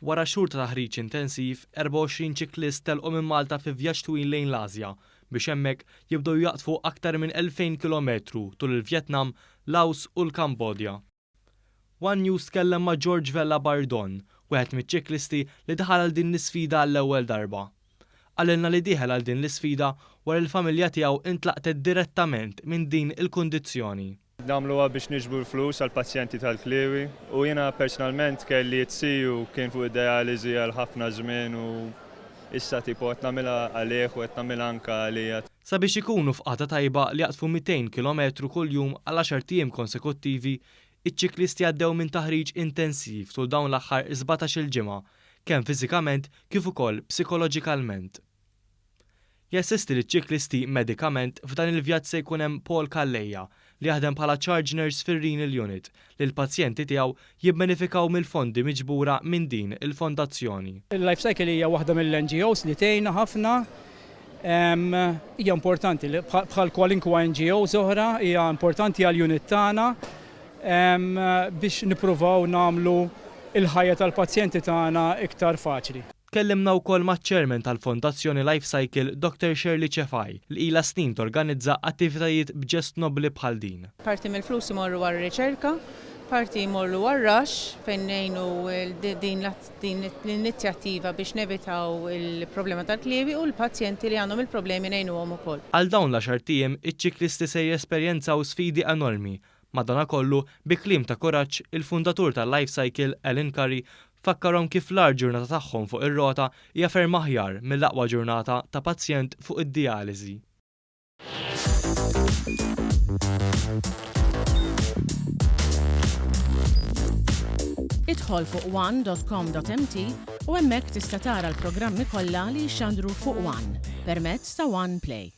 Wara xhur ta' taħriġ intensiv, 24 ċiklist telqu minn Malta fi vjaġġ twil lejn l-Asja biex hemmhekk jibdew jaqdfu aktar minn 2,000 kilometru tul il-Vjetnam, Laos u l-Kambodja. One News tkellem ma' George Vella Bardon, wieħed miċ-ċiklisti li daħal għal din l-isfida għall-ewwel darba. Qalilna li dieħel għal din l-isfida wara li l-familja tiegħu intlaqtet direttament minn din il-kundizzjoni. Nagħmluha biex niġbru l-flus għall-pazjenti tal-kliewi u jiena personalment kelli t-siju kien fuq id-dialiżi għal ħafna żmien u issa tipo qed nagħmilha għalih u qed nagħmilha anke għalija. Sabiex ikunu f'qagħda tajba li jaqdfu 200 kilometru kuljum għal għaxart ijiem konsekuttivi, iċ-ċiklisti għaddew minn taħriġ intensiv tul dawn l-aħħar 17-il ġimgħa, kemm fiżikament kif ukoll psikoloġikalment. Jassisti liċ-ċiklisti medikament f'dan il-vjaġġ se jkun hemm Paul Calleja li jaħdem bħala charge nurse fir-Renal Unit li l-pazjenti tiegħu jibbenefikaw mill-fondi miġbura minn din il-fondazzjoni. Il-Life Cycle hija waħda mill-NGOs li tgħinna ħafna. Hija importanti bħal kwalinkwa NGOs oħra, hija importanti għall-unit tagħna biex nippruvaw nagħmlu l-ħajja tal-pazjenti tagħna iktar faċli. Tkellimna wkoll maċ-Chairman tal-Fondazzjoni LifeCycle Doctor Shirley Cefai li ilha snin torganizza attivitajiet b'ġest nobbli bħal din. Parti mill-flus imorru għar-riċerka, parti jmorru għar-Rush fejn ngħinu din l-inizjattiva biex nevitaw il-problema tal-kliewi u l-pazjenti li għandhom il-problemi ngħinuhom ukoll. Għal dawn l-għaxart ijiem iċ-ċiklisti se jesperjenzaw sfidi enormi Madanakollu, bi kliem ta' kuraġġ, il-fundatur ta' LifeCycle, Alan Curry, fakkarhom kif l-agħar ġurnata tagħhom fuq ir-rota hija ferm aħjar mill-aqwa ġurnata ta' pazjent fuq id-dijaliżi. Idħol fuq one.com.mt u hemmhekk tista' tara l-programmi kollha li jixxandru fuq One permezz ta' One Play.